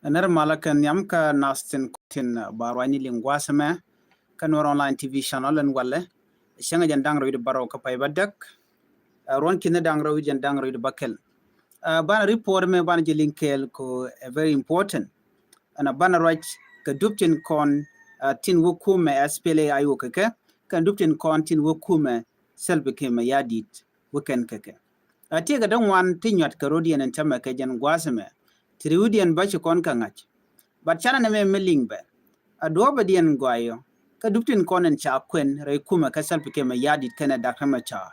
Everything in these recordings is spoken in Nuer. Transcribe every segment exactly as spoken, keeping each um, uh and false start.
Nɛr malä kɛ nhiam kä nath tin tin ba ruacni liŋ gua̱a̱th ɛmɛ kä Nuɛr online T V channel ɛn walɛ. Cäŋ jɛn da̱ŋ rɛw wi̱cdɛ bärɔw kä pay bädäk. Ruɔ̱n ki̱n da̱ŋ rɛw wi̱cdɛ jɛn da̱ŋ rɛw wi̱cdɛ bäkɛl. Banɛ report mɛ banɛ jɛ liŋ kɛɛl kɛ ɛ very important. Ɛn banɛ ruac kɛ dup tin kɔn tin wä kumɛ S P L A I O kɛ kɛ kɛn dup tin kɔn tin wä kumɛ Salva Kiir Mayardit wä kɛn kɛ kɛ. A tiekɛ dee ŋuan ti nyuat kɛ rot yɛn ɛn tämɛ kɛ jɛn gua̱a̱th ɛmɛ. Ti riwdiɛn bä ci kɔn kɛ ŋa̱c. But canɛ nɛmɛ mi liŋ bɛ a duɔ̱ɔ̱pɛ diɛn gɔayɔ kä dup tin kɔn ɛn ca kuɛn rɛy kumɛ kä Salva Kiir Mayardit kɛnɛ Doctor Machar.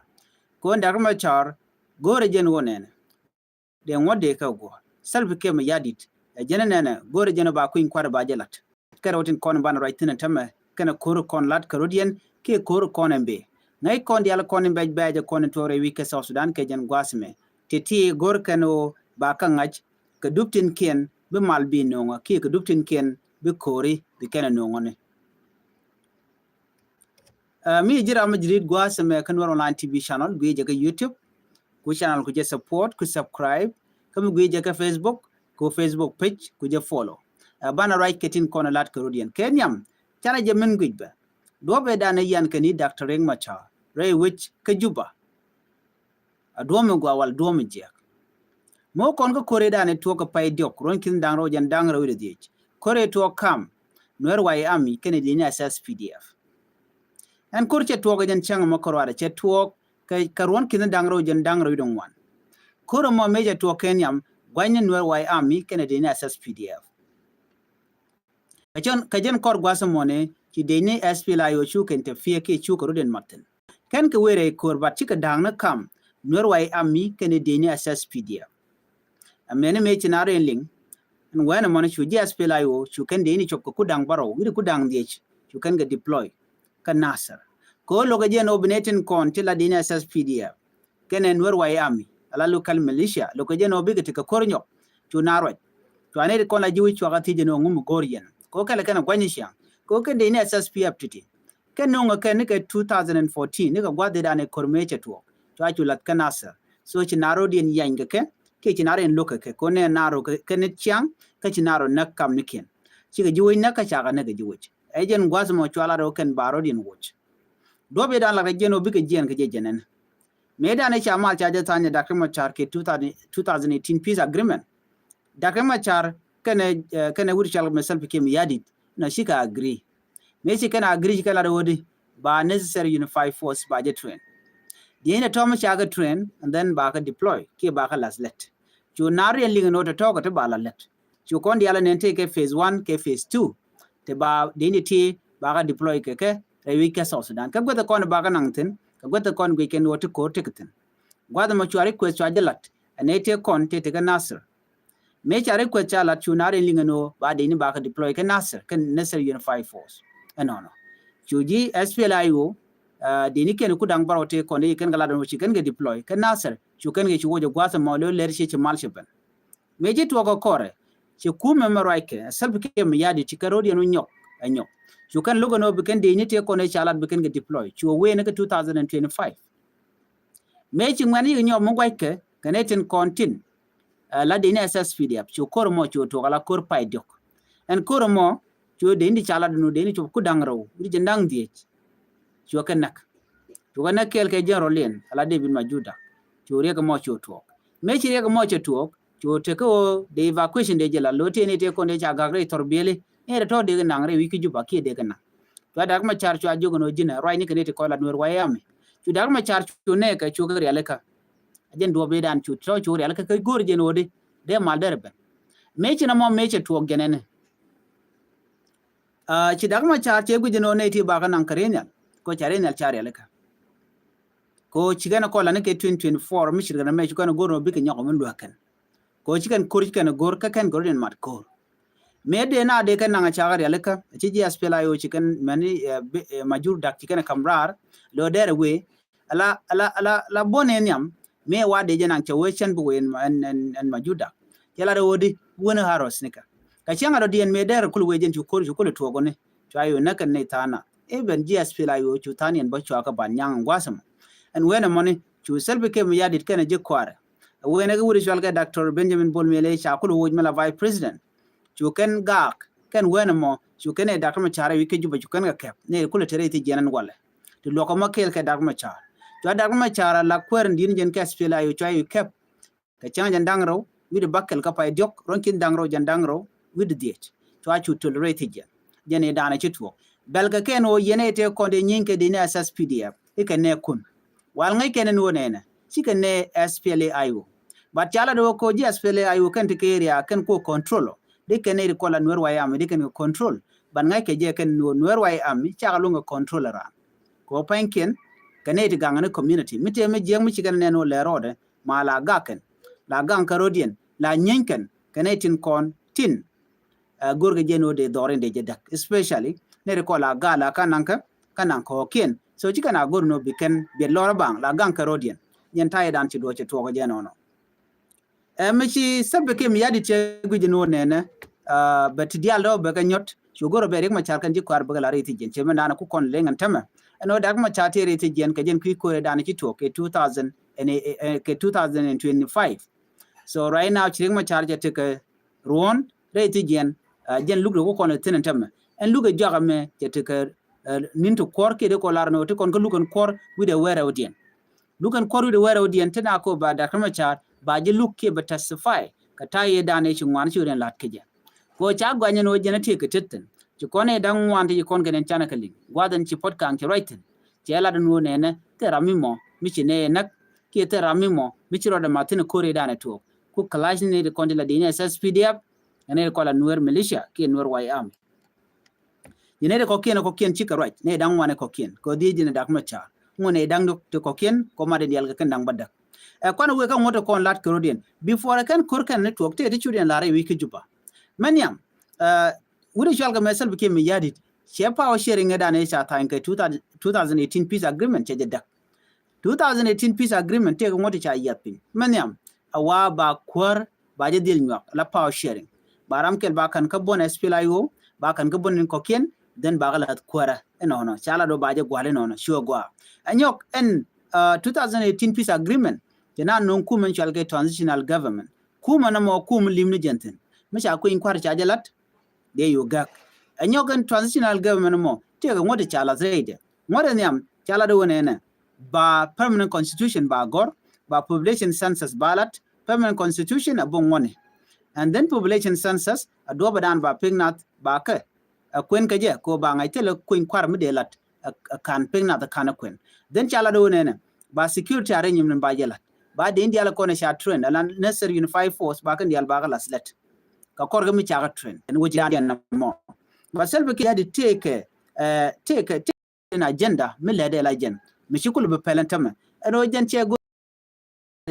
Kɔn Doctor Machar go̱o̱rɛ jɛn wä nɛnɛ. Dee ŋuɔ̱t dee kɛ guɔ Salva Kiir Mayardit ɛ jɛn nɛnɛ go̱o̱rɛ jɛn ba kui̱ny kua̱r ba jɛ lat. Kɛ rɛw tin kɔn banɛ ruac thi̱n ɛn tämɛ kɛnɛ ko̱r kɔn lat kɛ rot yɛn kiɛ ko̱r kɔn ɛn bee ŋäc kɔn diaal kɔn in bɛc bɛɛc ɛ kɔn in tuɔɔk rɛy wi̱c kɛ South Sudan kɛ jɛn gua̱a̱th ɛmɛ. Ti ti go̱r kɛn ɣöö ba kä ŋa̱c kɛ dup tin kiɛn bi mal bi no̱o̱ŋä kiɛ kɛ dup tin kiɛn bi ko̱ri bi kɛn ɛ no̱o̱ŋäni. Mi ji̱ ram mi ji̱ ri̱t gua̱a̱th ɛmɛ kä Nuɛr online T V channel gui̱i̱ jɛ kä YouTube. Ku channel ku jɛ support ku subscribe. Kä mi gui̱i̱ jɛ kä Facebook ku Facebook page ku jɛ follow. Banɛ ruac kɛ tin kɔn lat kɛ rot yɛn kɛ nhiam. Canɛ jɛ min guic bɛ duɔ̱ɔ̱pɛ danɛ yan kɛ ni Doctor Riek Machar rɛy wec kä Juba. A duɔ̱ɔ̱mɛ gua wal duɔ̱ɔ̱mɛ jiɛk. Mɛ wä kɔn kä ko̱r i̱ danɛ tuɔɔk kɛ pay diɔk ruɔ̱n ki̱n da̱ŋ rɛw jɛn da̱ŋ rɛw i̱ dee dhiec. Ko̱r i̱ tuɔɔk kam Nuɛr White Army kɛnɛ di̱i̱ni S S P D F. Ɛn ko̱r cɛ tuɔɔk jɛn cäŋ mɔ kɛ ruaadɛ cɛ tuɔɔk kɛ ruɔ̱n ki̱n da̱ŋ rɛw jɛn da̱ŋ rɛw i̱ dee ŋuan. Ko̱r ɛmɔ mëë cɛ tuɔɔk kɛ nhiam gua̱nyni Nuɛr White Army kɛnɛ di̱i̱ni S S P D F. Kä jɛn kɔr gua̱th ɛmɔni ci dec ni S P L A I O cu kɛn te fiɛ kiɛ cu kɛ rut in mat thi̱n. Kɛn kɛ wëë rɛy ko̱r bat cikɛ da̱a̱ŋni kam Nuɛr White Army kɛnɛ dec ni S S P D F. Ɛmɛni mëë ci na rɛy liŋ ɛn wɛn ɛmɔni cu ji̱ S P L A I O cu kɛn dec ni cop kɛ ku da̱ŋ bärɔw wi̱cdɛ ku da̱ŋ dhiec cu kɛn kɛ deploy kä Nasir. Kɛ ɣöö lo̱kɛ jɛn ɣöö bi nɛy tin kɔn ti la dec ni S S P D F kɛnɛ Nuɛr White Army ala local militia lo̱kɛ jɛn ɣöö bikɛ ti kɛ ko̱r nyɔk. Cu na ruac cua nɛy ti kɔn la ji̱ wi̱c cuakä thiec jɛn ɣöö ŋu mi go̱o̱r yɛn kɛ ɣöö kɛlɛ kɛn ɛ gua̱ny ciaŋ kɛ ɣöö kɛn dec ni S S P F ti̱ti̱. Kɛ no̱ŋ ɛ kɛn ni kɛ two thousand and fourteen ni kɛ gua̱th i̱ dan ɛ ko̱r mëë cɛ tuɔɔk cua cu lath kä Nasir. So ci na rot yɛn yiany kɛ kɛ kiɛ ci na rot yɛn lo̱k kɛ kɛ kɛ ɣöö nɛ na rot kɛ ni ciaŋ kä ci na rot näk kamnikiɛn. Cikɛ ji̱ wec näk kä cakɛ näk kɛ ji̱ wec. Ɛ jɛn gua̱th mɔ cua la rot kɛn ba rot yɛn woc. Duɔ̱p i̱ dan la kɛ jɛn ɣöö bikɛ jiɛn kɛ jɛ jɛn ɛn. Mëë dan i̱ ca mal ca jɛ tha̱a̱ny ɛ Doctor Machar kɛ two thousand, two thousand eighteen peace agreement. Doctor Machar kɛnɛ kɛnɛ wut cal mɛ Salva Kiir Mayardit nɔ cikɛ agree. Mëë ci kɛn agree ci kɛn lat ɣöödi ba necessary unified force ba jɛ train. Diɛn ɛ tɔ̱ mi ca kɛ train and then ba kɛ deploy kiɛ ba kɛ lath lät. Cu nar yɛn liŋ ni ɣöö tɛ tɔ̱ kɛ ti ba lath lät. Cu kɔn diaal ɛ nɛn tëë kɛ phase one kɛ phase two. Ti ba diɛn ti ti ba kɛ deploy kɛ kɛ rɛy wi̱c kɛ South Sudan kɛ guäth ɛ kɔn ba kɛ naŋ thi̱n kɛ guäth ɛ kɔn guic kɛn ɣöö ti ko̱r ti kɛ thi̱n. Gua̱th ɛmɔ cua request cua jɛ lat ɛ nɛy tëë kɔn tëë ti kɛ Nasir. Mëë ca request ca lat cu nar in liŋ ɛn ɣöö ba dec ni ba kɛ deploy kɛ Nasir kɛ Nasir Unified Force. Ɛnɔnɔ cu ji̱ S P L A I O dec ni kɛn ku da̱ŋ bärɔw tëë kɔn dec kɛn kɛ lat ɛn ɣöö ci kɛn kɛ deploy kɛ Nasir cu kɛn kɛ ci woc ɛ gua̱th ɛmɔ lo̱ lɛr ci ci mal ci ben. Mëë ci tuɔɔk ɛ kɔrɛ ci kumɛ mɛ ruackɛ Salva Kiir Mayardit ci kɛn ro̱d yɛn wä nyɔk ɛ nyɔk. Cu kɛn lo̱k ɛn ɣöö bi kɛn dec ni tëë kɔn dec ca lat bi kɛn kɛ deploy cu ɛ wee ni kɛ two thousand and twenty-five. Mëë ci ŋuɛ̈n yik nyɔk mi gua̱ckɛ kɛ nɛy tin kɔn tin la dec ni S S P D F cu ko̱r ɛmɔ cu tuɔɔk ala ko̱r pay diɔ̱k. Ɛn ko̱r ɛmɔ cu dec ni ca lat ɛn ɣöö dec ni cop ku da̱ŋ rɛw wi̱cdɛ jiɛn da̱ŋ dhiec. Cu kɛ näk cu kɛ näk kɛɛl kɛ general in ala David Majuda. Cu riɛk ɛmɔ cu tuɔɔk. Mëë ci riɛk ɛmɔ cɛ tuɔɔk cu tekä ɣöö dee evacuation dee jɛ la lo̱ tëë ni tëë kɔn dee ca gak rɛy thɔr bieli. Ni rɛ tɔ̱ dee kɛ naŋ rɛy wi̱c kä Juba kiɛ dee kɛ naŋ. Cua Dak Macar cua jiök ɛn ɣöö ji̱n ɛ ruacni kɛ ni ti kɔc la Nuɛr White Army. Cu Dak Macar cu nɛɛkɛ cu kɛ rialikä. A jɛn duɔ̱ɔ̱p i̱ dan cu tɔ̱ cu rialikä kɛ go̱o̱r jɛn ɣöö di dee mal derɛ ben. Mëë ci na mɔ mëë cɛ tuɔɔk jɛn ɛn. Ci Dak Macar cɛ guic ɛn ɣöö nɛy ti bakä naŋ kɛ riɛn nhial kɛ ɣöö ca riɛn nhial ca rialikä. Kɛ ɣöö ci kɛn ɛ kɔn la ni kɛ twenty twenty-four mi ci kɛn ɛ mɛ cu kɛn ɛ go̱o̱r ɛn ɣöö bikɛ nyɔk ɛ mi luäk kɛn. Kɛ ɣöö ci kɛn ko̱r ci kɛn ɛ go̱o̱r kä kɛn go̱o̱r in mat ko̱o̱r. Mëë dee na dee kɛn naŋ a cakɛ rialikä ci ji̱ S P L A I O ci kɛn mɛni Majur Dak ci kɛn ɛ ka̱m raar lo̱ dɛr ɛ wee. Ala ala ala ala buɔ̱n ɛ nhiam mëë wa dee jɛ naŋ cɛ wee cɛn bi wee ɛn ɛn ɛn Majur Dak. Cɛ la dee wee di wee ni haros ni kɛ kɛ cäŋ a dɔ̱diɛn mëë dɛr ɛ kul wee jɛn cu ko̱r cu kul ɛ tuɔɔk ni cua yɛ wee näk kɛn ni tha̱a̱ŋ na. Even ji̱ S P L A I O cu tha̱a̱ŋ yɛn bä cua kɛ ban nyaŋ ɛn gua̱a̱th ɛmɔ. Ɛn wen ɛmɔni cu Salva Kiir Mayardit kɛn ɛ ji̱ kɔaarɛ. Ɛ wen ɛ kɛ wut ɛ cual kɛ Doctor Benjamin Bol Mel ɛ ca kul woc mi la Vice President. cu kɛn gaak kɛn wen ɛmɔ, cu kɛn ɛ Doctor Machar ɛ wi̱i̱ kä Juba, cu kɛn kɛ kɛp ni kulɛ te rɛy thi̱n jiɛn ɛn walɛ. Ti luɔk ɛmɔ kɛɛl kɛ Doctor Machar. Cua Doctor Machar a la kuäär in di̱n jɛn kɛ S P L A I O cua wi̱i̱ kɛp kɛ cäŋ jɛn da̱ŋ rɛw wi̱cdɛ bäkɛl kä pay diɔ̱k, ruɔ̱n ki̱n da̱ŋ rɛw jɛn da̱ŋ rɛw wi̱cdɛ dhiec. Cua cu töl rɛy thi̱n jiɛn. Jɛn i̱ da̱a̱n ɛ ci tuɔɔk. Bɛl kɛ kɛn ɣöö yɛn ɛ tëë kɔn dee nyieeny kɛ dee ni S S P D F i̱ kɛ nɛɛkun. Wal ŋäc kɛn ɛn ɣöö nɛnɛ cikɛ nɛɛ S P L A I O. But ca lat ɣöö ko̱ ji̱ S P L A I O kɛn ti kɛ area kɛn kuɔ control ɔ, dee kɛn nɛy ti kɔn la Nuer White Army dee kɛn kɛ control. But ŋäc kɛ jɛ kɛn ɛn ɣöö Nuer White Army cakɛ luŋ kɛ control ɛ raan. Kɛ ɣöö pa̱ny kiɛn kɛ nɛy ti gaŋ ni community mi tëë mi jiäk mi cikɛn nɛn ɣöö lɛr rɔɔdɛ ma la gak kɛn, la gaŋ kɛ rɔ̱diɛn, la nyieeny kɛn kɛ nɛy tin kɔn tin. Ɛ, go̱rkɛ jɛn ɣöö dee dhɔr in dee jɛ däk, especially nɛy ti kɔn la gaa la kä naŋ kä, kä naŋ kɔ̱kiɛn. So cikɛn a go̱r ni ɣöö bi kɛn biɛt lɔr a baŋ la gaŋ kɛ rɔ̱diɛn. Jɛn ta̱yɛ dan ci duɔ̱ɔ̱c cɛ tuɔɔk jɛn ɣɔnɔ. Ɛ, mi ci Salva Kiir Mayardit cɛ guic ni ɣöö nɛnɛ, ɛ, bɛ ti diaal dɔ̱ bɛ kɛ nyɔt, cu go̱r ɣöö bɛ Riek Machar kɛn ji̱ kɔaar bɛ kɛ la rɛy thi̱n jiɛn, cɛ mi dan ku kɔn leŋ ɛn tämɛ. Ɛn ɣöö Doctor Machar tëë rɛy thi̱n jiɛn kɛ jɛn kui̱ ko̱rɛ dan ci tuɔɔk kɛ two thousand, ɛn, ɛ, ɛ, kɛ two thousand and twenty-five. So right now ci Riek Machar cɛ tekɛ ruɔ̱n rɛy thi̱n jiɛn, ɛ, jɛn luk dee ku kɔn ɛ thi̱n ɛn tämɛ. Ɛn luk ɛ jɔak ɛmɛ cɛ tekɛ, ɛ, ni̱n ti kuɔr kiɛ dee kɔn lar ni ɣöö ti kɔn kä luk ɛn kuɔr wi̱cdɛ wäl rɛwdiɛn. Luk ɛn kuɔr wi̱cdɛ wäl rɛwdiɛn tin a ko̱ ba Doctor Machar ba ji̱ luk kiɛ bɛ testify kɛ ta̱yɛ dan ɛ ci ŋuan ci ɣöö den la̱t kɛ jɛ. Kɛ ɣöö ca gɔany ɛn ɣöö jɛn ɛ tëëkɛ tet thi̱n. Ci kɔn ɛ da̱ŋ ŋuan ti ci kɔn kɛ nɛn canɛ kɛ liŋ. Gua̱a̱th ɛn ci puɔ̱t ka̱a̱ŋ ci ruac thi̱n. Cɛ lat ɛn ɣöö nɛnɛ thil ram mi mɔ mi ci nɛy ɛ näk kiɛ thil ram mi mɔ mi ci rɔɔdɛ math thi̱n ɛ ko̱r ëëdan ɛ tuɔɔk. Ku clash ni ti kɔn ti la di̱i̱ni ɛ S S P D F, ɛ nɛy ti kɔn la Nuer militia kiɛ Nuer White Army. Yɛn nɛy ti kɔ̱kiɛn ɛ kɔ̱kiɛn cikɛ ruac, nɛy da̱ŋ ŋuan ɛ kɔ̱kiɛn kɛ ɣöö dhiec ji̱n ɛ Doctor Machar. Ŋuɔ̱n nɛy da̱ŋ ti kɔ̱kiɛn kɛ mat in diaal kɛ kɛn da̱ŋ bädäk. Ɛ kuan ɛ wëë kä ŋuɔ̱t ɛ kɔn lat kɛ rɔ̱diɛn. Before ɛ kɛn ko̱r kɛn ni tuɔɔk tëë ti cu diɛn la̱r ɛ wi̱i̱ kä Juba. Mɛ nhiam, ɛ, wut ɛ cual kɛ mɛ Salva Kiir Mayardit cɛ power sharing ɛ dan ɛ ca tha̱a̱ny kɛ two thousand, two thousand eighteen peace agreement cɛ jɛ däk. Two thousand eighteen peace agreement tëëkɛ ŋuɔ̱t ca yiath piny. Mɛ nhiam, a wa ba kuäär ba jɛ dhil nyuak la power sharing. Ba ram kɛl ba ka̱n kä buɔ̱n S P L A I O, ba ka̱n kä buɔ̱n in kɔ̱kiɛn, then ba kɛ la̱th kuäärä. Ɛnɔnɔ ca la do ba jɛ gua̱l ɛnɔnɔ cuɛ gua̱a̱. Ɛ nyɔk ɛn, uh, two thousand eighteen peace agreement cɛ na no̱o̱ŋ kum ɛn cual kɛ transitional government. Kum ɛn ɛmɔ kum lim ni jɛn thi̱n. Mi ca kueny kua̱r ca jɛ la̱t, dee yu gak. Ɛ nyɔk ɛn transitional government mɔ tëëkɛ ŋuɔ̱t ca lath rɛydɛ. Ŋuɔ̱t ɛ nhiam ca lat ɛ wä nɛnɛ, ba permanent constitution ba gɔ̱r, ba population census ba lat. Permanent constitution a bok ŋuɔ̱ni. And then population census a duɔ̱pɛ dan ba pek nath ba kɛ, ɛ kuën kɛ jɛ kɛ ɣöö ba ŋa̱c thilɛ kueny kua̱r mi dee lat ɛ, ɛ ka̱n pek nath ɛ ka̱n ɛ kuën. Then ca lat ɛ wä nɛnɛ, ba security arrangement ba jɛ lat, ba dee in diaal ɛ kɔn ɛ ca train, ala necessary unified force ba kɛn diaal ba kɛ lath lät. Kɛ kɔr kɛ mi cakɛ train ɛn wec dan diɛn nɔmɔ. Ba Salva Kiir Mayardit tëëkɛ, ɛ, tëëkɛ, tëëkɛ agenda mi lɛ dee la jɛn mi ci kul bi pɛl ɛn tämɛ. Ɛn ɣöö jɛn cɛ go̱r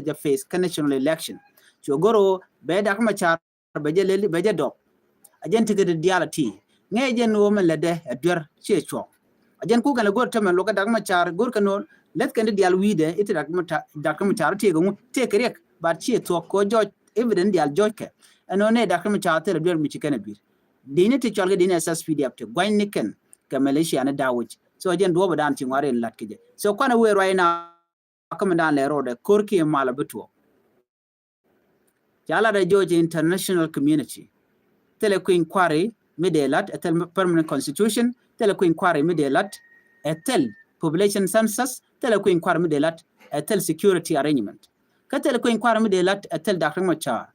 jɛ face kä national election. Cu go̱r ɣöö bɛ Doctor Machar bɛ jɛ leli bɛ jɛ dɔp. A jɛn ticket diaal a ti ŋɛ jɛn ɣöö mɛ lɛ dee ɛ duer ciɛ cuɔk. A jɛn kukɛn lɛ go̱r tämɛ luɔk kɛ Doctor Machar go̱r kɛn ɣöö leth kɛn di diaal wi̱i̱dɛ i̱ ti Doctor Machar, Doctor Machar tëëkɛ ŋu tëëkɛ riɛk, but ciɛ thuɔk kɛ ɣöö jɔc evidence diaal jɔc kɛ. Ɛn ɣöö nɛ Doctor Machar thilɛ duer mi ci kɛn ɛ dui̱r. Di̱ni ti cɔl kɛ di̱ni S S P D F ti gua̱ny ni kɛn kɛ militia ni Dawit. So jɛn duɔ̱ɔ̱p dan ci ŋuari in lat kɛ jɛ. So kuan ɛ wëë ruac na kä mi dan lɛ ro̱dɛ ko̱r kiɛ mal ɛ bi tuɔɔk. Ca lat ɛ jɔɔc international community. Thilɛ kueny kuari mi dee lat, ɛ thil permanent constitution, thilɛ kueny kuari mi dee lat, ɛ thil population census, thilɛ kueny kuari mi dee lat, ɛ thil security arrangement. Kä thil kueny kuari mi dee lat, ɛ thil Doctor Machar.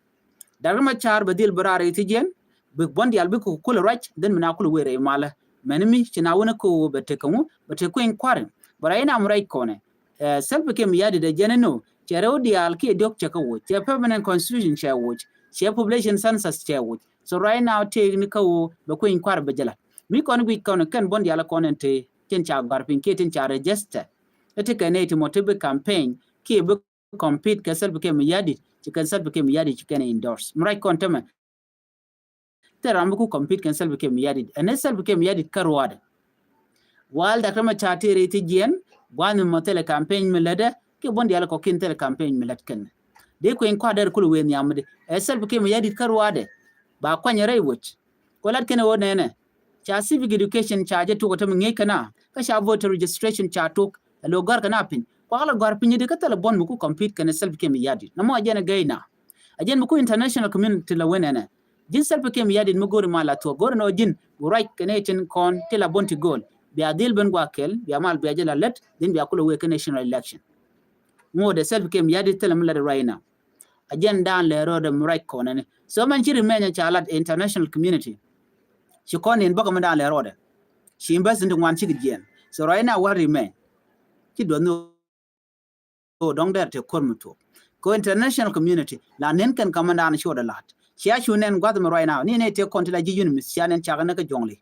Doctor Machar bɛ dhil bi raar i̱ thi̱jiɛn, bi buɔ̱n diaal bi kɛ kulɛ ruac, then mi na kulɛ wëë rɛy malä. Mɛn mi ci na wänä kɛ ɣöö bɛ tek kɛ ŋu, bɛ tek kueny kuari. Bɛ rɛy nam ruac kɔnɛ. Ɛ, Salva Kiir Mayardit ɛ jɛn ɛn ɣöö cɛ rɛw diaal kiɛ diɔ̱k cɛ kɛ woc, cɛ permanent constitution cɛ woc, cɛ population census cɛ woc. So right now tëëkni kä ɣöö bɛ kueny kua̱r bɛ jɛ la̱t. Mi kɔn guic kɔn kɛn buɔ̱n diaal kɔn ɛn tëë tin ca gɔ̱a̱r piny kiɛ tin ca register. Ɛ ti kɛn ɛ ti mɔ ti bi campaign kiɛ bi compete kɛ Salva Kiir Mayardit, ci kɛn Salva Kiir Mayardit ci kɛn endorse. Mi ruac kɔn tämɛ. Thil ram bi ku compete kɛn Salva Kiir Mayardit. Ɛn ɛ Salva Kiir Mayardit kä ruaadɛ. Wal Doctor Machar tëë rɛy thi̱jiɛn, gua̱a̱th mi mɔ thilɛ campaign mi lätdɛ, kiɛ buɔ̱n diaal kɔ̱kiɛn thilɛ campaign mi lät kɛn. Dee kueny kua̱r dɛr kulɛ wëë nhiam mi di. Ɛ Salva Kiir Mayardit kä ruaadɛ. Ba kuany rɛy woc. Kɔ lat kɛn ɛ ɣöö nɛnɛ. Ca civic education ca jɛ tuɔk ɛ tämɛ ŋi̱eec kɛn a. Kä ca voter registration ca tuɔk. Ɛ lo̱ gɔ̱a̱r kɛn a piny. Kuak lɛ gɔ̱a̱r piny di kä thilɛ buɔ̱n mi ku compete kɛn ɛ Salva Kiir Mayardit. Nɔmɔ a jɛn ɛ gɛy na. A jɛn mi ku international community la wen ɛnɛ. Ji̱n Salva Kiir Mayardit mi go̱o̱ri mal a thuɔ̱k, go̱o̱ri nɔ ji̱n bi ruac kɛ nɛy tin kɔn ti la bun ti gööl. Bia dhil ben gua̱a̱th kɛl, bia mal bia jɛ la lät, then bia kulɛ wek kɛ national election. Ŋot ɛ Salva Kiir Mayardit thilɛ mi lat right now. A jɛn daan lɛ rɔɔdɛ mi ruac kɔn ɛni. So mɛn ci remain ca lat international community. Ci kɔn in bäkɛ mi daan lɛ rɔɔdɛ. Ci invest in ti ŋuan cikɛ jiɛn. So right now what remain? Ci duɔth ni ɣöö dɔ̱ŋ dɛr te ko̱r mi tuɔɔk. Kɛ international community la nɛn kɛn kamandan cuɔt a la̱t. Cia cu nɛn gua̱th mi ruac na ni nɛ te kɔn ti la ji̱ UNMISS cia nɛn cakɛ ni kä Jɔŋli.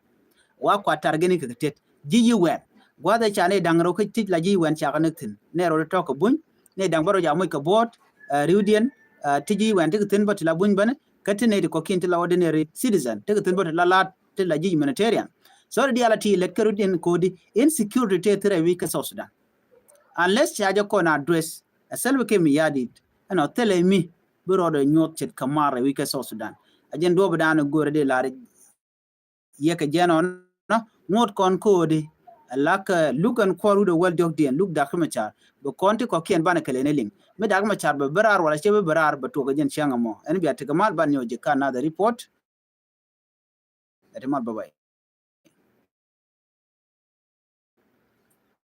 Wa kuat tar gɛn ikɛ kɛ tet ji̱ yi wɛn gua̱th ɛ ca nɛ da̱ŋ rɛw kä tic la ji̱ yi wɛn cakɛ ni thi̱n nɛ rɛw ti tɔ̱ kɛ buny. Nɛ da̱ŋ bä rɔ ca moc kɛ buɔ̱ɔ̱t riwdiɛn ti ji̱ yi wɛn ti kɛ thi̱n bä ti la buny bäni kä ti nɛ ti kɔ̱kiɛn ti la ordinary citizen ti kɛ thi̱n bä ti la la̱t ti la ji̱ humanitarian. So ti diaal a ti lɛt kä riwdiɛn kodi insecurity te thirɛ wi̱c kä South Sudan. Unless ca jɛ kɔn address ɛ Salva Kiir Mayardit ɛn ɔ thilɛ mi bi rɔɔdɛ nyuɔth ce̱tkɛ mar ɛ wi̱c kä South Sudan. A jɛn duɔ̱ɔ̱p dan go̱o̱rɛ di lar yɛ kɛ jɛn ɔn nɔ ŋot kɔn ko̱o̱di. Ɛ lak luk ɛn kuɔr wut ɛ wäl diɔ̱kdiɛn luk Dak Machar bi kɔn ti kɔ̱kiɛn banɛ kɛ lɛn ɛ liŋ mi Dak Machar bɛ bi raar wala cɛ bi bi raar bɛ tuɔk ɛ jɛn cäŋ ɛmɔ ɛn bia tekɛ mal ban nyɔk ji̱ ka another report. Ɛ ti mal bye bye.